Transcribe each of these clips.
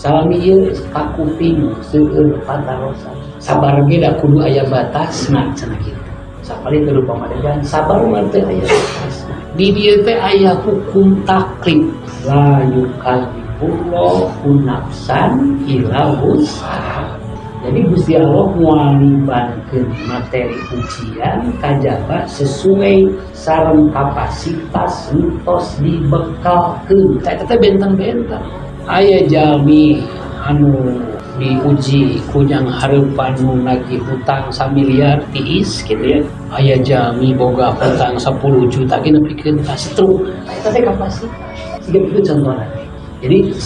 Salami ieu kakuping seueur patarosan. Sabar ge da kudu aya batasna cenah kitu. Sapali teu pamadegan, sabar mah teu aya batasna. Di dieu teh aya hukum taklif. La yukallifullahu nafsan illa wus'aha. Jadi Gusti Allah moal nibankeun materi ujian kajaba sesuai sareng kapasitas nu tos dibekalkeun. Eta teh benten-benten. Aya jalmi anu diuji ku nyanghareupan nu nagih hutang samiliar tiis gitu ya. Aya jalmi boga hutang 10 juta ge nepikeun ka stroke. Eta teh kapasitas. Siga kitu contohna teh. Jadi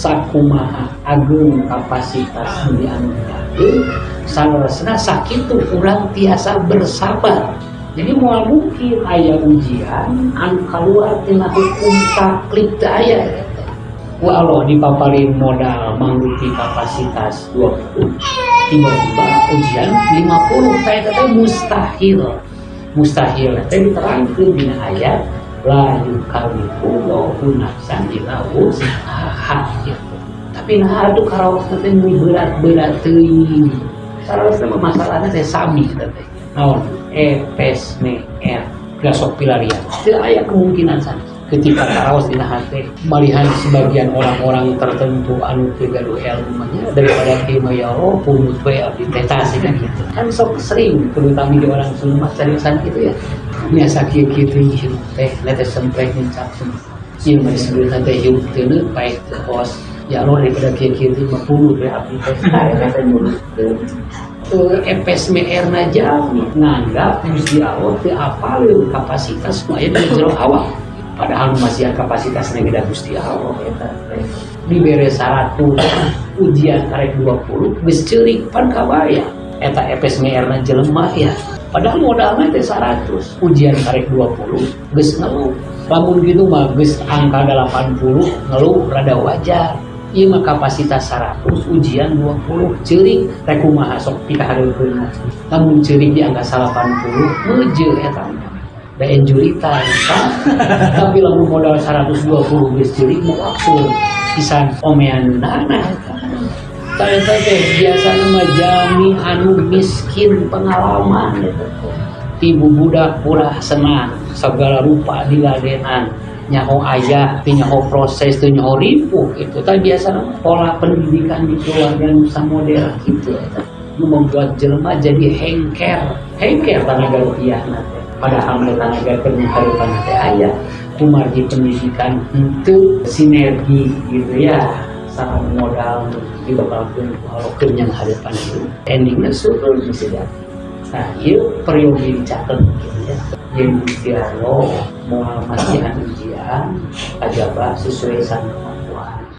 sakumaha ageung kapasitas nu dianugerahkeun, saleresna sakitu urang tiasa bersabar. Jadi moal mungkin aya ujian anu kaluar tina hukum taklif teu aya eta teh. Ku Allah dipaparin modal mangrupi kapasitas 20, tiba-tiba ujian 50, teh eta teh mustahil. Mustahil teh diterangkeun dina ayat la yukallifullahu nafsan illa wus'aha gitu. Tapi nah atuh karaos teh nu berat-berat teuing. Saleresna mah masalahna teh sami eta teh. Naon? Epes meer sok pilarian. Teu aya kemungkinan sanes. Ketika karaos dina hate malihan sebagian orang-orang tertentu anu teu gaduh ilmu mah nya, daripada kieu mah ya Allah pungut we abdi teh, tah siga kitu. Kan sok sering terutama di orang Sunda mah cariusan kitu ya. Biasa kieu-kieu teh hirup teh teh semprek nincak semua. Ieu mah disebutna teh hirup teu paeh teu kos. Ya Allah, daripada kieu-kieu teh mah pungut we abdi teh. Tah eta teh epes meerna jalmi nganggap Gusti Allah teu apaleun kapasitas nu aya di jero awak. Padahal nu masihan kapasitasna ge da Gusti Allah eta teh. Dibere 100, ujian karek 20 geus ceurik, pan kabayang. Eta epes meerna jelema ya. Padahal modalna teh 100, ujian karek 20 geus ngeluh. Lamun gitu mah geus angka 80 ngeluh rada wajar. Ieu mah kapasitas 100, ujian 20, ceurik, rek kumaha sok pikahareupeunna. Lamun ceurik di angka 80 meujeuh eta mah. Da enjuritan kan. Tapi lamun modal 120 geus ceurik mau akur pisan omeanna eta. Tah eta teh biasana mah jalmi anu miskin pengalaman eta teh. Ti bubudak purah senang segala rupa diladenan, nyaho ayah teu nyaho proses, teu nyaho ripuh itu teh. Biasana mah pola pendidikan di keluarga nu samodel kitu eta nu membuat jelema jadi hengker hengker tanaga rupiahna teh, padahal mah tanaga keur hareupan teh aya, kumargi pendidikan henteu sinergi gitu ya sareng modal nu dibekalkeun ku Allah keur nyanghareupan itu, endingna syukur bisa jadi. Nah, ieu peryogi dicatet gitu ya. Yang Gusti Allah moal masihan ujian kajaba sesuai sareng kemampuan.